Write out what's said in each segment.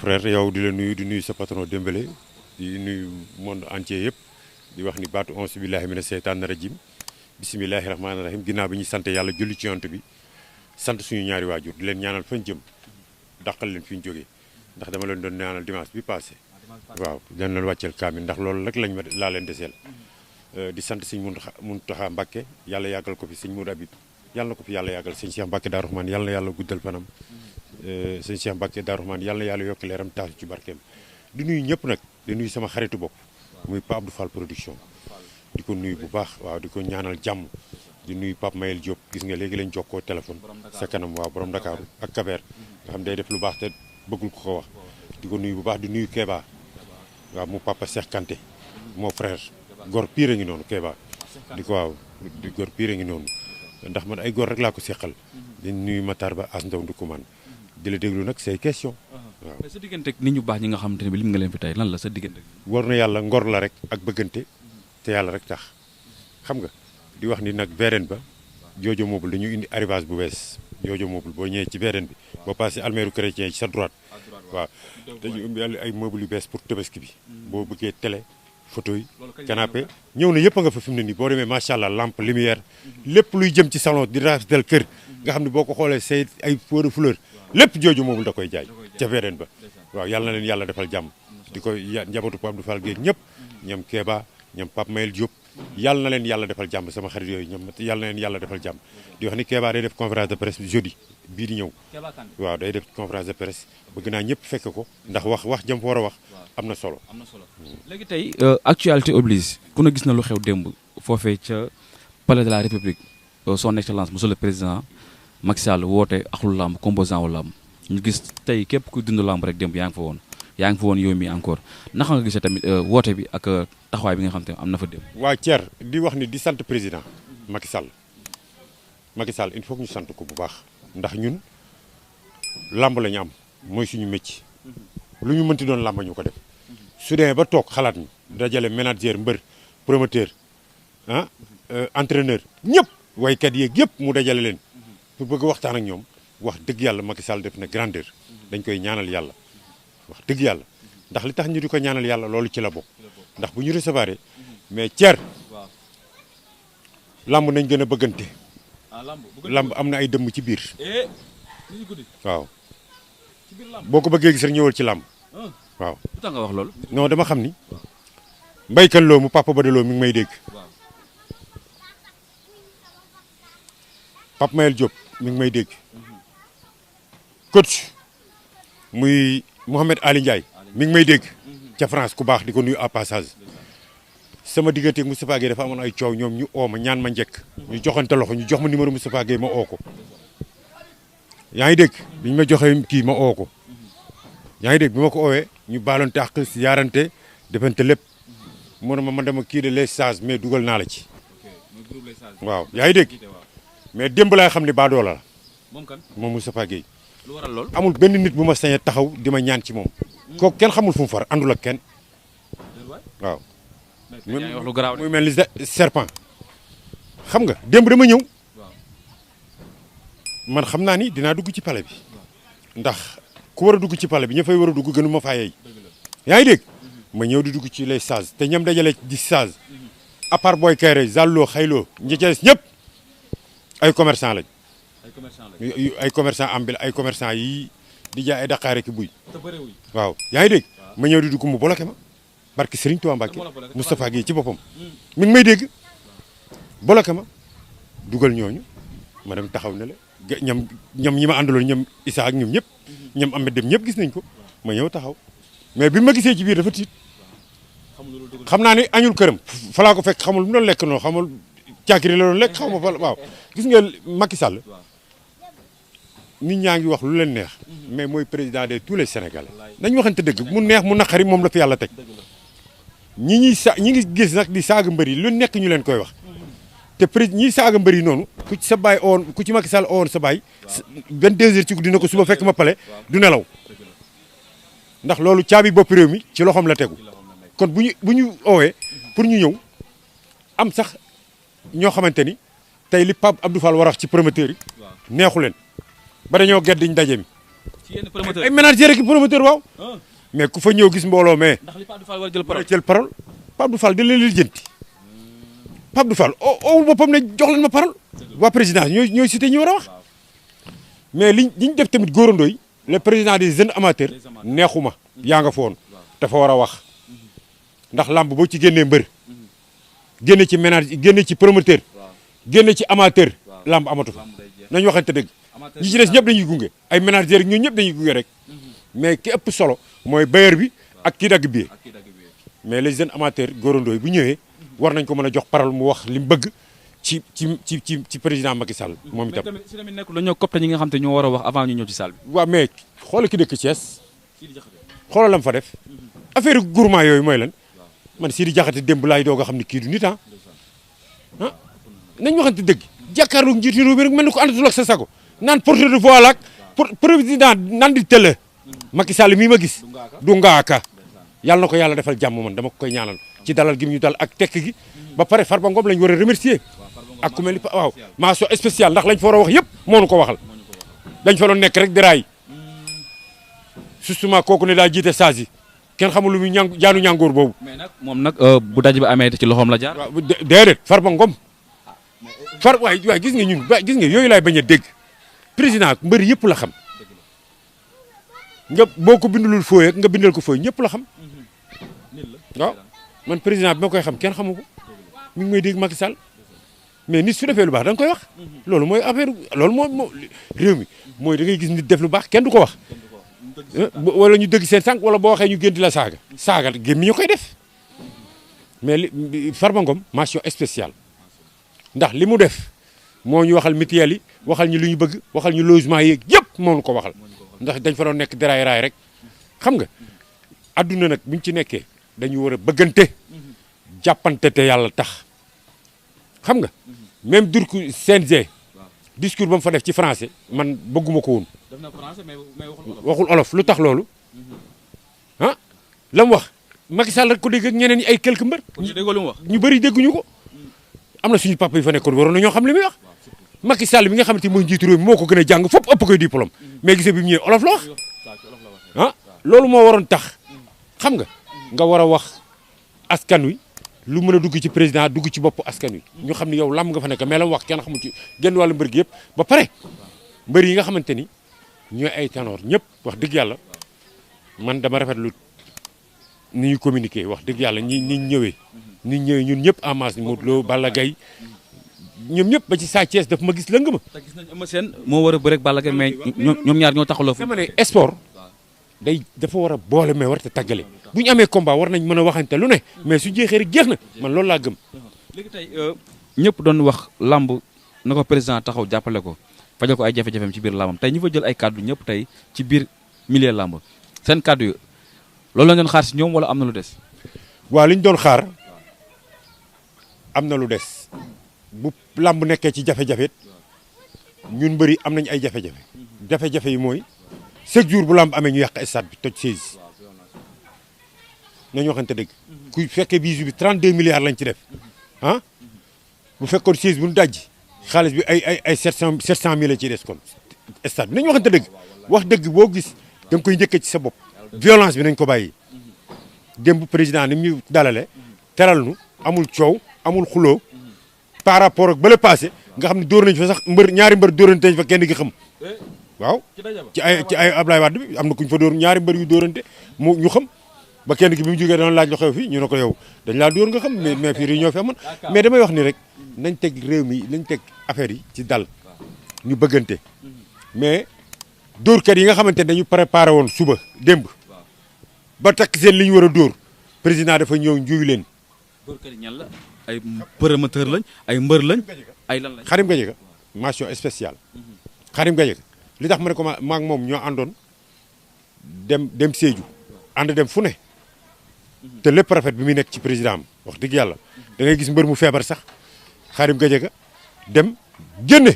frère yow di la nuyu di nuyu sa patron Dembélé di nuyu monde entier yëpp di wax ni baatu onsi billahi mina seytaani rajim bisimilahi rahmaani rahim ginnaaw bi ñu sant yàlla julli ci yonent bi sant suñu ñaari waajur di leen ñaanal fañ jëm dàqal leen fi ñu jógee ndax dama leen doon ñaanal dimanche bi passé waaw dañ leen wàcceel kaamil ndax loolu rek lañ ma laa leen deseel di sant sëñ Muntaxa Mbàkke yàlla yàggal ko fi sëñ Mourou Habib yàlla na ko fi yàlla yàggal sëñ Cheikh Mbàkke Daaru Rahmaan yàlla na yàlla guddal fanam sëñ Cheikh Mbàkke Daaru Rahmaan yàlla na yàlla yokk leeram taasu ci barkeem di nuyu ñëpp nag di nuyu sama xaritu bopp muy Pape Abdou Fall production di ko nuyu bu baax waaw di ko ñaanal jàmm di nuyu Pape Mayel Diop gis nga léegi lañ jokkoo téléphone sa kanam waaw borom Dakaaru ak Kaber nga xam day def lu baax te bëggul ko ko wax di ko nuyu bu baax di nuyu Kéba waaw mu papa Cheikh Kanté moo frère gor pire ngi noonu Kéba di ko waaw di gor pire ngi noonu ndax man ay gor rek laa ko seqal di nuyu Matar Ba as ndaw ndukumaan di la déglu nag say question waaw mais sa diggante nit ñu baax ñi nga xamante ne bi lim nga leen fi tey lan la sa diggante war na yàlla ngor la rek ak bëggante te yàlla rek tax xam nga di wax ni nag VDN ba Jojo Mobile dañu indi arrivage bu bees Jojo Mobile boo ñëwee ci VDN bi boo passé almeeru chrétien yi ci sa droite waaw dañu indi ay meubles yu bees pour tabaski bi boo bëggee télé photo yi canapé ñëw na yëpp a nga fa fi mu ne nii boo demee macha allah lampe lumière lépp luy jëm ci salon di rafetal kër nga xam ne boo ko xoolee say ay pot de fleur lépp Jojo Mobile da koy jaay ca VDN ba waaw yàlla na leen yàlla defal jàmm di ko njabootu Pape Abdou Fall Gueye ñëpp ñoom Kéba ñoom Pape Mayel Diop yàlla na leen yàlla defal jàmm sama xarit yooyu ñoom yàlla na leen yàlla defal jàmm di wax ni Kéba day def conférence de presse jeudi bii di ñëw waaw day def conférence de presse bëgg naa ñëpp fekk ko ndax wax jëm fa war a wax am na solo léegi tey actualité oblige ku ne gis na lu xew démb foofee ca palais de la république son excellence monsieur le président Macky Sall woote axlu làmb composant wu làmb ñu gis tey képp kuy dund làmb rek démb yaa ngi fa woon yow mi encore naka nga gisee tamit woote bi ak taxawaay bi nga xam te am na fa démb waa Thier di wax ni di sant président Macky Sall il faut que ñu sant ko bu baax ndax ñun làmb la ñu am mooy suñu métier lu ñu mënti doon làmb ñu ko def su demee ba toog xalaat ñu dajale manager mbër promoteur entraîneur ñëpp waykat yeeg yëpp mu dajale leen pour bëgg waxtaan ak ñoom wax dëgg yàlla Macky Sall def na grandeur dañ koy ñaanal yàlla wax dëgg yàlla ndax li tax ñu di ko ñaanal yàlla loolu ci la bokk ndax bu ñu recevoir mais Thier lamb nañ gën a bëggante lamb am na ay dëmm ci biir waaw boo ko bëggee gis rek ñëwal ci lamb waaw lu tax nga wax loolu non dama xam ni mbaykan loo mu papa badaloo mi ngi may dégg Pape Mayel Diop mi ngi may dégg coach muy Mohamed Ali Ndiaye mi ngi may dégg ca France ku baax di ko nuyu à passage sama diggante ak Moustapha Gueye dafa amoon ay coow ñoom ñu oo ma ñaan ma njëkk ñu joxante loxo ñu jox ma numéro Moustapha Gueye ma oo ko yaa ngi dégg bi ñu ma joxee kii ma oo ko yaa ngi dégg bi ma ko oowee ñu baalonte ak yaarante defante lépp mu ne ma man dama kii de les sages mais dugal naa la ci waaw yaa ngi dégg mais démb laay xam ne baadoola la moom Moustapha Gueye lu waral lool amul benn nit bu ma sañee taxaw di ma ñaan ci moom kooku kenn xamul fu mu far àndul ak kenn waaw muy mel ni serpent xam nga démb dama ñëw man xam naa ni dinaa dugg ci palais bi ndax ku war a dugg ci palais bi ña fay war a dugg gënu ma faa yey yaa ngi dégg ma ñëw di dugg ci les sages te ñam dajale di sage à part Boy Kayre Zallo xayloo ñi ca des ñëpp ay commerçant lañ ay commerçant ambil ay commerçant yi di jaay ay Dakar ki buy waaw yaa ngi dégg ma ñëw di dugg mu bloqué ma barki Serigne Touba Mbacké Moustapha Gueye ci boppam mi ngi may dégg bloqué ma dugal ñooñu ma dem taxaw ne la ñam ñi ma àndaloon ñoom Issa ak ñoom ñëpp ñoom Ahmed dem ñëpp gis nañ ko ma ñëw taxaw mais bi ma gisee ci biir dafa tiit xam naa ni añul këram falaa ko fekk xamul mu doon lekk noonu xamul caakiri la doon lekk xaw ma fa waaw gis nga Macky Sall nit ñaa ngi wax lu leen neex mais mooy président de tous les Sénégalais nañ waxante dëgg mu neex mu naqari moom la fi yàlla teg ñi ngi gis nag di saaga mbër yi lu nekk ñu leen koy wax te ñiy saaga mbër yi noonu ku ci sa baay owoon ku ci Macky Sall owoon sa baay 22 heures ci guddi na ko suba fekk ma pale du nelaw ndax loolu caabi bopp réew mi ci loxoom la tegu kon bu ñu oowee pour ñu ñëw am sax ñoo xamante ni tey li Pape Abdou Fall war a wax ci promoteur yi neexu leen ba dañoo geddiñ ndaje mi ci yenn promoteur ay manager rek promoteur waaw mais ku fa ñëw gis mbooloo mais ndax li Pape Abdou Fall war a war a jël parole Pape Abdou Fall di leen lijjanti Pape Abdou Fall owul boppam ne jox leen ma parole waa présidence ñooy cité ñu war a wax mais liñ def tamit góorandoo yi le président des jeunes amateurs neexuma yaa nga foon dafa war a wax ndax làmb boo ci génnee mbër génne ci ménage génne ci promoteur génne ci amateur làmb amatu fa nañ waxante dëgg ñi ci des ñëpp dañuy gunge ay ménageurs ñoo ñëpp dañuy gunge rek mais ki ëpp solo mooy bailleur bi ak ki dagg bi mais les jeunes amateurs góorandoo yi bu ñëwee war nañ ko mën a jox parole mu wax li mu bëgg ci président Macky Sall moom itam. mais si tamit nekkul dañoo copte ñi nga xam te ñoo war a wax avant ñu ñëw ci salle bi. waaw mais xoolal ki dëkk Thiès xoolal lam fa def affaire gourmand yooyu mooy lan man Sidi Diakhaté démb laay doog a xam ne kii du nit ah nañ waxante dëgg jàkkaarloog njiitu réew mi rek mel ni ko àndatul ak sa sago naan porteur de voix la ak président nan di tëlle Macky Sall mii ma gis du ngaaka yàlla na ko yàlla defal jàmm man dama ko koy ñaanal ci dalal gi ñu dal ak tekk gi ba pare Farba Ngom lañ war a remercier ak ku mel ni waaw mention spéciale ndax lañ fa war a wax yëpp moo nu ko waxal dañ fa doon nekk rek di raay justement kooku ne daa jiite saas yi kenn xamul lu muy jaanu ñàngoor boobu. mais nag moom nag bu daj bi amee ci loxoom la jaar. waaw déedéet Farba Ngom waay gis nga ñun gis nga yooyu laay bañ a dégg président mbëri yëpp la xam nga boo ko bindalul fooy ak nga bindal ko fooy ñëpp la xam waaw man président bi ma koy xam kenn xamu ko mi ngi may dégg Macky Sall mais nit su defee lu baax da nga koy wax loolu mooy affaire loolu moo réew mi mooy da ngay gis nit def lu baax kenn du ko wax wala ñu dëgg seen sànq wala boo waxee ñu gën di la saaga gémmi ñu koy def mais li Farba Ngom mention spéciale ndax li mu def moo ñu waxal mutuelle yi waxal ñu lu ñu bëgg waxal ñu logement yeeg yëpp moo ñu ko waxal ndax dañ fa doon nekk daraay raay rek xam nga adduna nag buñ ci nekkee dañu war a bëggante jàppante te yàlla tax xam nga même durku CNG discours ba mu fa def ci français man bëgguma ko woon waxul olof lu tax loolu ah la mu wax Macky Sall rek ko dégg ak ñeneen ñi ay quelques mbër ñu bëri dégguñu ko am na suñu papa yi fa nekkoon waroon na ñoo xam li muy wax Macky Sall mi nga xamante ni mooy njiitu réew mi moo ko gën a jàng fopp ëpp koy diplôme mais gisee bi mu ñëwee olof la wax ah loolu moo waroon tax xam nga war a wax askan wi lu mën a dugg ci président dugg ci bopp askan wi ñu xam ne yow lam nga fa nekk mais la mu wax kenn xamu ci genn wàllu mbër gi yëpp ba pare mbër yi nga xamante ni ñooy ay tanoor ñëpp wax dëgg yàlla man dama rafetlu ni ñu communiqué wax dëgg yàlla ñi ñëwee ñun ñëpp en masse Modou Lo Balla Gaye ñoom ñëpp ba ci Sa Thiès daf ma gis lëng ma. te gis nañ Eumeu Sène moo war a bëre ak Balla Gaye mais ñoom ñaar ñoo taxaloo fa. dama ne sport dafa war a boole mais war te tàggale bu ñu amee combat war nañ mën a waxante lu ne mais su jeexee rek jeex na man loolu laa gëm. léegi tey ñëpp doon wax lamb na ko président taxaw jàppale ko fajal ko ay jafe-jafeem ci biir lambam tey ñu fa jël ay kàddu ñëpp tey ci biir milieu lamb seen kàddu yi loolu la ñu doon xaar si ñoom wala am na lu des. waaw li ñu doon xaar am na lu des bu lamb nekkee ci jafe-jafe ñun bëri am nañ ay jafe-jafe jafe-jafe yi mooy chaque jour bu lamb amee ñu yàq stade bi toj 16 nañu waxante dëgg ku fekkee bisu bi 32 milliards lañ ci def ah bu fekkoon 16 bu ñu dajji xaalis bi ay 700 mille la ciy des kon stade bi nañu waxante dëgg wax dëgg boo gis da nga koy njëkkee ci sa bopp violence bi nañ ko bàyyi démb président ni ñu dalale teral nu amul coow amul xuloo par rapport ak bële passé nga xam ne dóor nañ fa sax ñaari mbër dóorante nañ fa kenn gi xam waaw ci ay Ablaye Wade bi am na kuñ fa dóor ñaari mbër yu dóorante ñu xam ba kenn gi bi mu jógee dana laaj lu xew fii ñu ne ko yow dañ laa dóor nga xam mais fii ñoo fi amoon mais damay wax ni rek nañ teg réew mi nañ teg affaire yi ci dal ñu bëggante mais dóorkat yi nga xamante ne dañu préparé woon suba démb ba takk seen li ñu war a dóor président dafa ñëw njuuy leen. dóorkat yi ñan la ay promoteur lañ ay mbër lañ ay lan lañ. Xarim Gadiaga mention spéciale. Xarim Gadiaga li tax ma ne ko ma ak moom ñoo àndoon dem Sédhiou ànd dem fu ne te lépp rafet bi muy nekk ci président am wax dëgg yàlla da ngay gis mbër mu feebar sax Xarim Gadiaga dem génne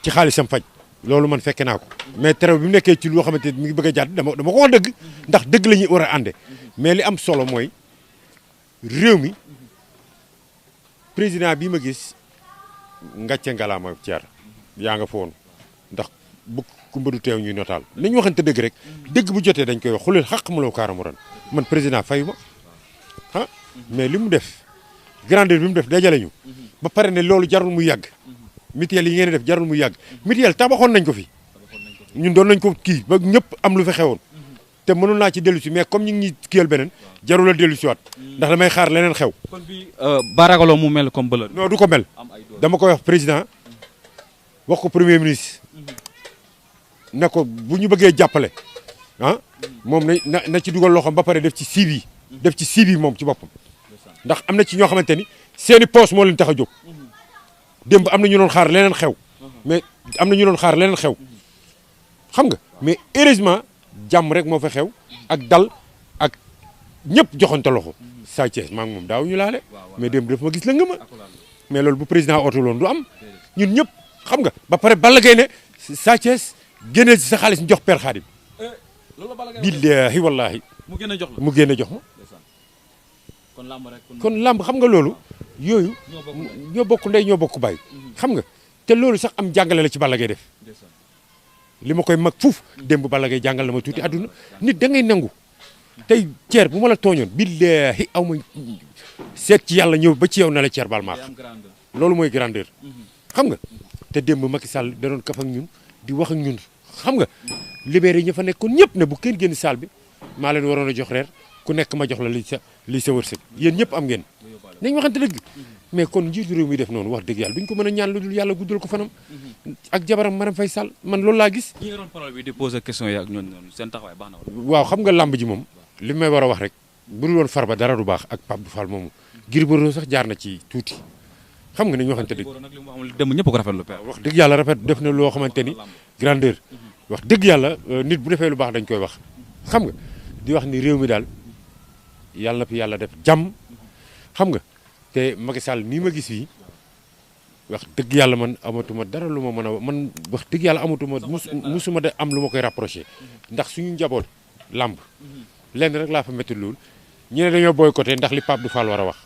ci xaalisam faj loolu man fekke naa ko mais terew bi mu nekkee ci loo xamante ni mi ngi bëgg a jàdd dama ko wax dëgg ndax dëgg la ñuy war a ànde mais li am solo mooy réew mi président bii ma gis ngàcce ngalaama ceer yaa nga fa woon ndax bu kumba du teew ñuy notaal nañu waxante dëgg rek dëgg bu jotee dañ koy wax xuleel xaq ma loo kaaramu ran man président fayu ma ah mais li mu def grandeur bi mu def dajale ñu ba pare ne loolu jarul muy yàgg mutuelle yi ngeen def jarul muy yàgg mutuelle tabaxoon nañ ko fi ñun doon nañ ko kii ba ñëpp am lu fi xewoon te mënoon naa ci dellu si mais comme ñu ngi ñuy kiyal beneen jarul a dellu si waat ndax damay xaar leneen xew. kon bi baragaloo mu mel comme bële. non du ko mel dama koy wax président wax ko premier ministre ne ko bu ñu bëggee jàppale ah moom na ci dugal loxoom ba pare def ci suivi def ci suivi moom ci boppam ndax am na ci ñoo xamante ni seeni poos moo leen tax a jóg démb am na ñu doon xaar leneen xew mais am na ñu doon xaar leneen xew xam nga mais heureusement jàmm rek moo fa xew ak dal ak ñëpp joxante loxo Sa Thiès maa ngi moom daaw ñu laale mais démb daf ma gis la nga ma mais loolu bu président oote loon du am ñun ñëpp xam nga ba pare Balla Gaye ne Sa Thiès génneel ci sa xaalis ñu jox Père Khadim billaahi wallaahi mu génne jox la mu génne jox ma kon làmb xam nga loolu yooyu ñoo bokk ndey ñoo bokk baay xam nga te loolu sax am jàngale la ci Balla Gaye def li ma koy mag fuuf démb Balla Gaye jàngal na ma tuuti àdduna nit da ngay nangu tey ceer bu ma la tooñoon billaahi aw ma seet ci yàlla ñëw ba ci yow na la ceer bal maax loolu mooy grandeur xam nga te démb Macky Sall da doon kaf ak ñun di wax ak ñun xam nga libéré ña fa nekkoon ñëpp ne bu kenn génn salle bi maa leen waroon a jox reer ku nekk ma jox la li sa wërsëg yéen ñëpp am ngeen nañ waxante dëgg mais kon njiitu réew mi def noonu wax dëgg yàlla duñ ko mën a ñaan lu dul yàlla guddal ko fanam ak jabaram Marème Faye Sall man loolu laa gis. ñi nga doon parole bi di poser question yi ak ñooñu noonu seen taxawaay baax na waaw xam nga làmb ji moom li may war a wax rek bu dul woon Farba dara du baax ak Pape Abdou Fall moomu Gris Bordeaux sax jaar na ci tuuti xam nga nañu waxante dëgg dem ñëpp ko rafetlu père wax dëgg yàlla rafet def na loo xamante ni grandeur wax dëgg yàlla nit bu defee lu baax dañ koy wax xam nga di wax ni réew mi daal yàlla na fi yàlla def jàmm xam nga te Macky Sall nii ma gis fii wax dëgg yàlla man amatuma dara lu ma mën a man wax dëgg yàlla amatuma musuma de am lu ma koy rapproché ndax suñu njaboot làmb lenn rek laa fa métti loolu ñu ne dañoo boycotté ndax li Pape Abdou Fall war a wax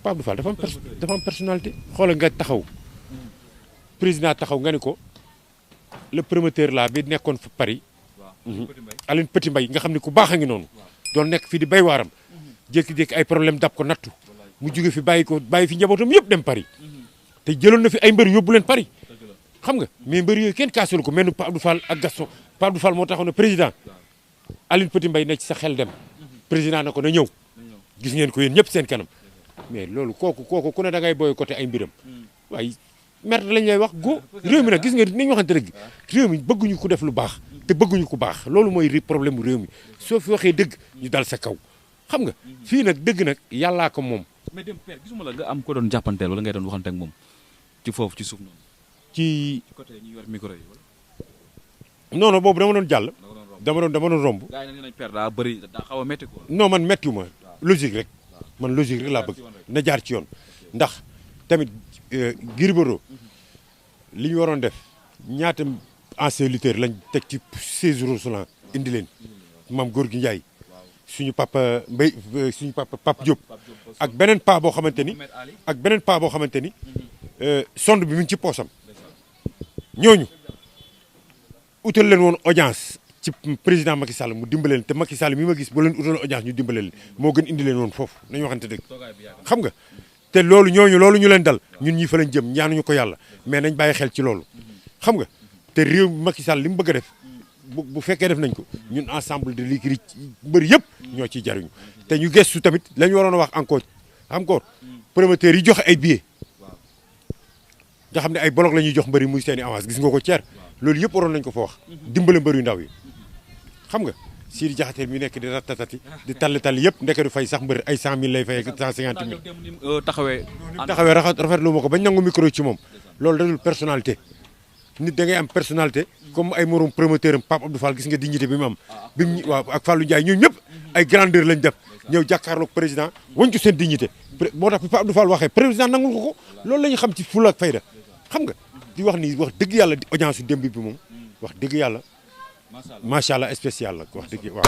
Pape Abdou Fall dafa am personnalité xoolal nga taxaw président taxaw nga ni ko le promoteur là bi nekkoon fa Paris Aline Petit Mbaye nga xam ne ku baax a ngi noonu doon nekk fii di bay waaram jékki-jékki ay problème dab ko nattu mu jóge fi bàyyi fi njabootam yëpp dem Paris te jëloon na fi ay mbër yóbbu leen Paris xam nga mais mbër yooyu kenn kaasul ko mel ni Pape Abdou Fall ak Gaston Pape Abdou Fall moo taxaw ne président Aline Petit Mbaye ne ci sa xel dem président na ko na ñëw gis ngeen ko yéen ñëpp seen kanam mais loolu kooku ku ne da ngay boycotté ay mbiram waaye merde lañ lay wax go réew mi nag gis nga nañ waxante dëgg réew mi bëgguñu ko def lu baax te bëgguñu ko baax loolu mooy problème mu réew mi soo fi waxee dëgg ñu dal sa kaw xam nga fii nag dëgg nag yàllaa ko moom. mais dem père gisuma la nga am ko doon jàppanteel wala ngay doon waxante ak moom ci foofu ci suuf noonu. ci côté ñi yor micro yi wala. non non boobu dama doon jàll. dama doon romb. gars yi nañ père daa bëri daa xaw a métti quoi. non man méttiwuma logique rek man logique rek laa bëgg na jaar ci yoon ndax tamit Gris Bordeaux li ñu waroon def ñaata ancien lutteur lañ teg ci 16 jours seulement indi leen maam góor gi Ndiaye suñu papa Mbaye suñu papa Diop ak beneen paa boo xamante ni sonde bi mu ngi ci poosam ñooñu utal leen woon audience ci président Macky Sall mu dimbale leen te Macky Sall mi ma gis boo leen utal audience ñu dimbale leen moo gën indi leen woon foofu nañu waxante dëgg xam nga te loolu ñu leen dal ñun ñii fa lañ jëm ñaanuñu ko yàlla mais nañ bàyyi xel ci loolu xam nga te réew Macky Sall li mu bëgg a def bu fekkee def nañ ko ñun ensemble de l'écurie mbër yëpp ñoo ciy jariñu te ñu gëstu tamit la ñu waroon a wax encore promoteurs yi joxe ay billets nga xam ne ay bloc la ñuy jox mbëri muy seen i avance gis nga ko ceer loolu yëpp waroon nañ ko fa wax dimbale mbër yu ndaw yi xam nga Sidi Diakhaté mi nekk di ratatati di talli yëpp ndeke du fay sax mbër ay 100000 lay fay ak 150000 taxawee rafetlu ma ko bañ nangu micro ci moom loolu dadul personnalité nit da ngay am personnalité comme ay morom promoteur am Pape Abdou Fall gis nga dignité bi mu am bi mu waaw ak Fallou Ndiaye ñoom ñëpp ay grandeur lañ def ñëw jàkkaarloog président wañ ko seen dignité moo tax bi Pape Abdou Fall waxee président nangul ko loolu la ñu xam ci fulla ak fayda xam nga di wax ni wax dëgg yàlla di audience yu démb bi moom wax dëgg yàlla macha allah spécial la wax dëgg waaw.